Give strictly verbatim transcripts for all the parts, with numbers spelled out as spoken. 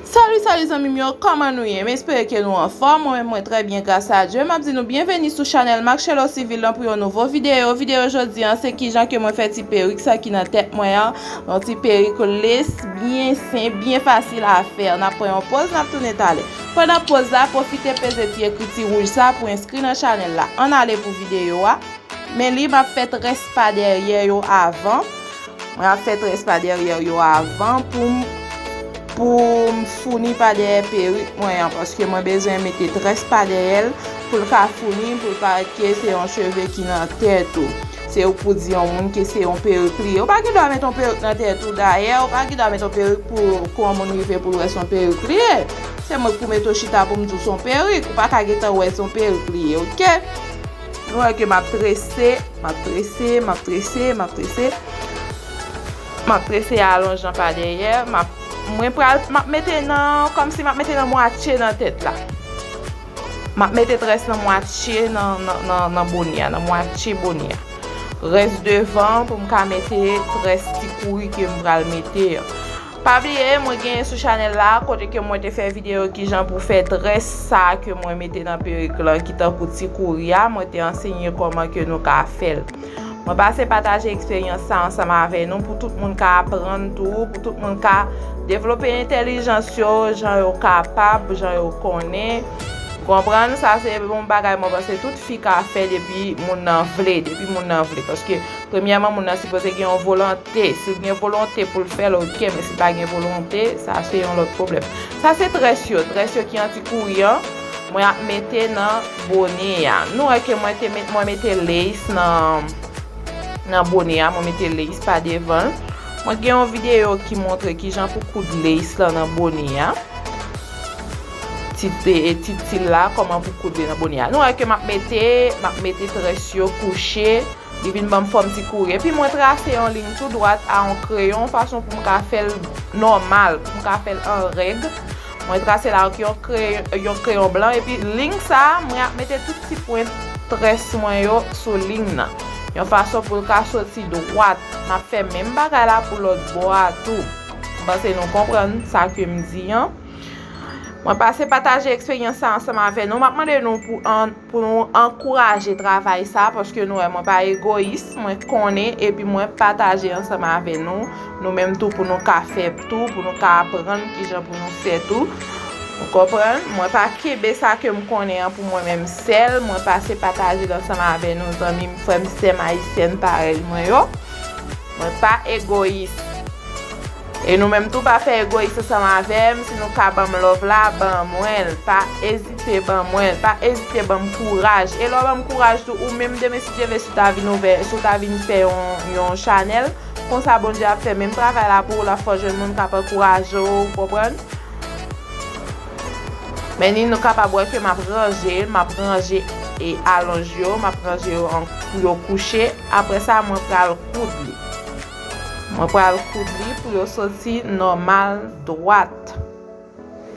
Salut, salut zanmi m yo, kòman nou ye? M espere ke nou anfòm, mwen menm mwen trè byen gras a Dye. M ap di nou byenveni sou chanèl Marcello Civil lan pou yon nouvo videyo. Videyo jodi an se kijan ke mwen fè ti perik sa ki nan tèt mwen an. Yon ti perik lis, byen senp, byen fasil a fè. N ap pran yon poz, n ap tounen talè. Pandan poz la, pwofite peze ti ekriti wouj sa pou enskri nan chanèl la. Ann ale pou videyo a. Men li, m ap fè très pa dèyè yo avan. Mwen ap fè très pa dèyè yo avan pou m pou m founi pa dèyè perik mwen an, paske mwen bezwen mete très pa dèyè l pou l ka founi, pou l parèt ke se yon cheve ki nan tèt ou. Se ou pou di yon moun ke se yon perik li ye. Ou pa gen dwa met yon perik nan tèt ou, dayè, ou pa gen dwa met yon perik pou, pou yon moun rive pou l wè se yon perik li ye. Se mwen k pou mete w chita pou m di w se yon perik, ou pa ka gentan wè se yon perik li ye, oke? Nou wè ke m ap trese, m ap trese, m ap trese, m ap trese. M ap trese alonj lan pa dèyè. M ap, mwen pral, m ap mete nan, kòmsi m ap mete nan mwatye nan tèt la. M ap mete très nan mwatye nan, nan, nan, nan bone a, nan mwatye bone a. Rès devan pou m ka mete très ti kouri ke m pral mete an. Pa bliye, mwen genyen sou chanèl la, kote ke mwen te fè videyo kijan pou fè très sa ke mwen mete nan perik lan, ki tankou ti kouri a, mwen te ansenye kòman ke nou ka fè l. Mwen pase pataje eksperyans sa ansanm avè nou pou tout moun ka aprann tou, pou tout moun ka devlope entèlijans yo, jan yo kapab, jan yo konnen. Konprann, sa se yon bagay mwen panse tout fi ka fè depi moun nan vle, depi moun nan vle. Paske, premyèman, moun nan sipoze gen yon volonte. Si l gen volonte pou l fè l, oke, men si l pa gen volonte, sa se yon lòt pwoblèm. Sa se très yo, très yo ki an ti kouri an, mwen ap mete nan bone a. Nou wè ke mwen te met, mwen mete lace nan, nan bone a, mwen mete lace pa devan l. Mwen gen yon videyo ki montre kijan pou koud lace lan nan bone a. Tit, e, tit til la, kòman pou koud li nan bone a. Nou wè ke m ap mete, m ap mete très yo kouche, li vin ban m fòm ti kouri. Epi mwen trase yon liy tou dwat a yon kreyon, fason pou m ka fè l nòmal, pou m ka fè l an règ. Mwen trase la ak yon kre-, yon kreyon blan, epi liy sa, mwen ap mete tout ti pwen très mwen yo sou liy nan. Yon fason pou l ka soti dwat. M ap fè menm bagay la pou lòt bò a tou. M panse nou konprann sa ke m di an. Mwen pase pataje eksperyans sa ansanm avè nou. M ap mande nou pou an-, pou nou ankouraje travay sa, paske nou wè mwen pa egoyis, mwen konnen, epi mwen pataje ansanm avè nou. Nou menm tou pou nou ka fè tou, pou nou ka aprann kijan pou nou fè tou. Ou konprann? Mwen pa kenbe sa ke m konnen an pou mwen menm sèl, mwen pase pataje l ansanm avè nou, zanmi m, frè m, sè m ayisyèn parèy mwen yo. Mwen pa egoyis. E nou menm tou pa fè egoyis ansanm avè m. Si nou ka ban m love la, ban mwen l. Pa ezite ban mwen l. Pa ezite ban m kouraj. E lè w ban m kouraj tou, ou menm demen si Dye vle, si w ta vin ouvè, si w ta vin fè yon, yon chanèl, konsa Bondye ap fè menm travay la pou ou, l ap fè w jwenn moun k ap ankouraje w, ou konprann? Men ni nou kapab wè ke m ap ranje, m ap ranje e alonj yo, m ap ranje yo an, pou yo kouche. Apre sa, mwen pral koud li. Mwen pral koud li pou yo soti nòmal, dwat.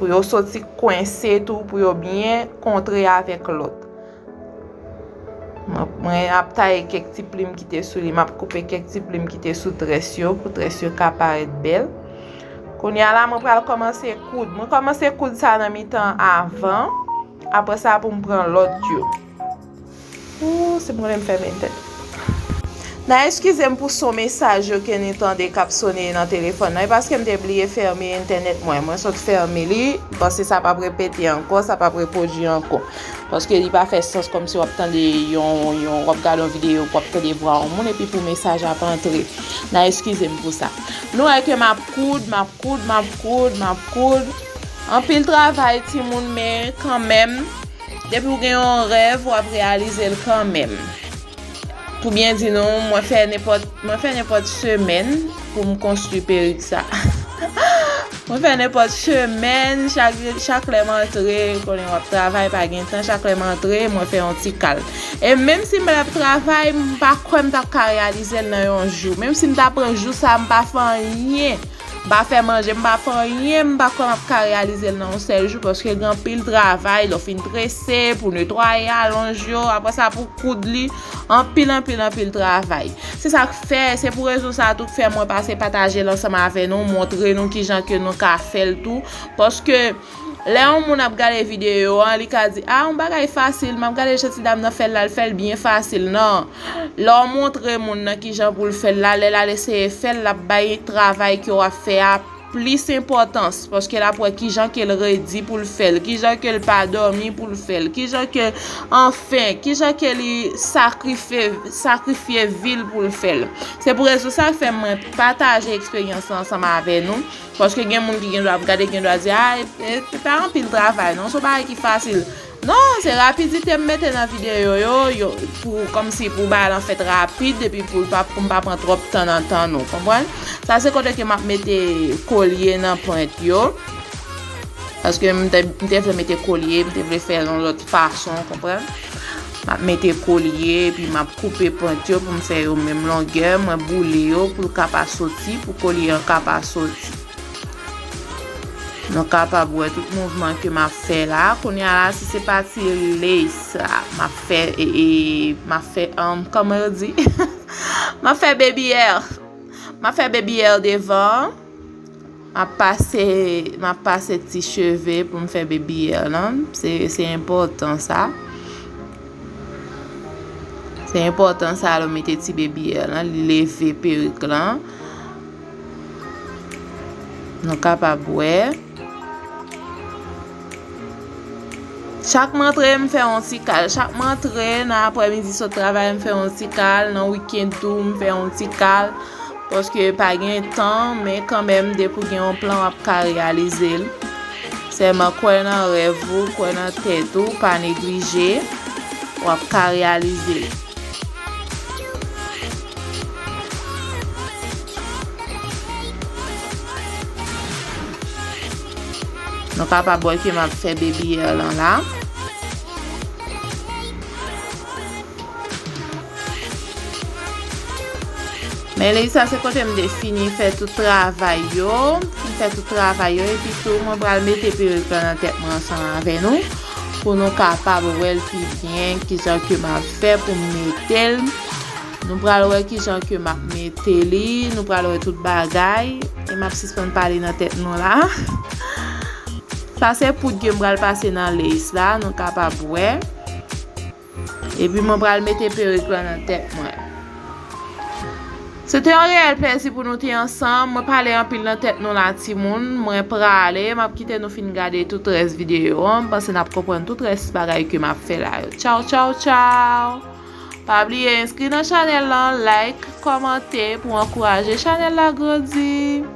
Pou yo soti kwense tou, pou yo byen kontre avèk lòt. Mwen, mwen ap taye kèk ti plim ki te sou li, m ap koupe kèk ti plim ki te sou très yo, pou très yo ka parèt bèl. Kounye a la, mwen pral kòmanse koud. Mwen kòmanse koud sa nan mitan avan. Apre sa, pou m pran lòt yo. Ooh, si m konnen m fèmen entènèt. N a eskize m pou son mesaj yo ke nou tande k ap sone nan telefòn nan. E paske m te bliye fèmen entènèt mwen. Mwen sot fèmen li. M panse sa p ap repete ankò, sa p ap repwodui ankò. Paske li pa fè sans kòmsi w ap tande yon, yon, w ap gade yon videyo, w ap tande vwa yon moun, epi pou mesaj ap antre. N a eskize m pou sa. Nou wè ke m ap koud, m ap koud, m ap koud, m ap koud. Anpil travay, timoun, men kanmenm, depi w gen yon rèv, w ap reyalize l kanmenm. Pou byen di nou, mwen fè nenpòt, mwen fè nenpòt semèn pou m konstwi perik sa. Mwen fè nenpòt semèn, chak, chak lè m antre, konnen w ap travay, pa gen tan, chak lè m antre, mwen fè yon ti kal. E menm si m pa t ap travay, m pa kwè m t ap ka reyalize l nan yon jou. Menm si m ta pran jou sa, m pa fè anyen. M pa fè manje, m pa fè anyen, m pa kwè m ap ka reyalize l nan yon sèl jou, paske gen anpil travay, lè w fin trese, pou netwaye alonj yo, apre sa pou koud li, anpil, anpil, anpil travay. Se sa k fè, se pou rezon sa a tou k fè mwen pase pataje l ansanm avè nou, montre nou kijan ke nou ka fè l tou, paske lè yon moun ap gade videyo an, li ka di, "A, yon bagay fasil, m ap gade jan ti dam nan fè l la, l fè l byen fasil." Non. Lè w montre moun nan kijan pou l fè l la, lè l al eseye fè l, l ap bay travay ke w ap fè a plis enpòtans, paske l ap wè kijan ke l redi pou l fè l, kijan ke l pa dòmi pou l fè l, kijan ke, anfen, kijan ke li sakrifye, sakrifye vi l pou l fè l. Se pou rezon sa k fè mwen pataje eksperyans lan ansanm avè nou, paske gen moun ki gen dwa ap gade, gen dwa di, "A, e, e, se pa anpil travay, non, se yon bagay ki fasil." Non, se rapidite m mete nan videyo yo, yo, pou, kòmsi pou bagay lan fèt rapid, epi pou l pa, pou m pa pran twòp tan nan tan nou, konprann? Sa se kote ke m ap mete kolye nan pwent yo. Paske m te, m te vle mete kolye, m te vle fè l yon lòt fason, konprann? M ap mete kolye, epi m ap koupe pwent yo pou m fè yo menm longè. Mwen boule yo pou l ka pa soti, pou kolye an ka pa soti. Nou kapab wè tout mouvman ke m ap fè la. Kounye a la, si se pati lace la, m ap fè, e, e, m ap fè, um, kòman yo di? M ap fè baby hair. M ap fè baby hair devan. M ap pase, m ap pase ti cheve pou m fè baby hair lan. Se, se enpòtan sa. Se enpòtan sa, lè w mete ti baby hair lan, li leve perik lan. Nou kapab wè. Chak m antre, m fè yon ti kal. Chak m antre nan aprèmidi sot travay, m fè yon ti kal. Nan wikenn tou, m fè yon ti kal. Paske pa gen tan, men kanmenm, depi w gen yon plan, w ap ka reyalize l. Sèlman kwè nan rèv ou, kwè nan tèt ou, pa neglije, w ap ka reyalize l. Nou kapab wè ke m ap fè baby hair lan la. Men lè sa se kote m te fini fè tout travay yo. M fè tout travay yo, epi tou mwen pral mete perik lan nan tèt mwen ansanm avè nou, pou nou kapab wè l pi byen, kijan ke m ap fè pou m mete l. Nou pral wè kijan ke m ap mete li, nou pral wè tout bagay, e m ap sispann pale nan tèt nou la. Sa se poud ke m pral pase nan lace la, nou kapab wè. Epi mwen pral mete perik lan nan tèt mwen. Se te yon reyèl plèzi pou nou te ansanm. Mwen pale anpil nan tèt nou la, timoun. Mwen prale, m ap kite nou fin gade tout rès videyo an. M panse n ap konprann tout rès bagay ke m ap fè la yo. Tchaw, tchaw, tchaw! Pa bliye enskri nan chanèl lan, like, kòmante pou ankouraje chanèl la grandi.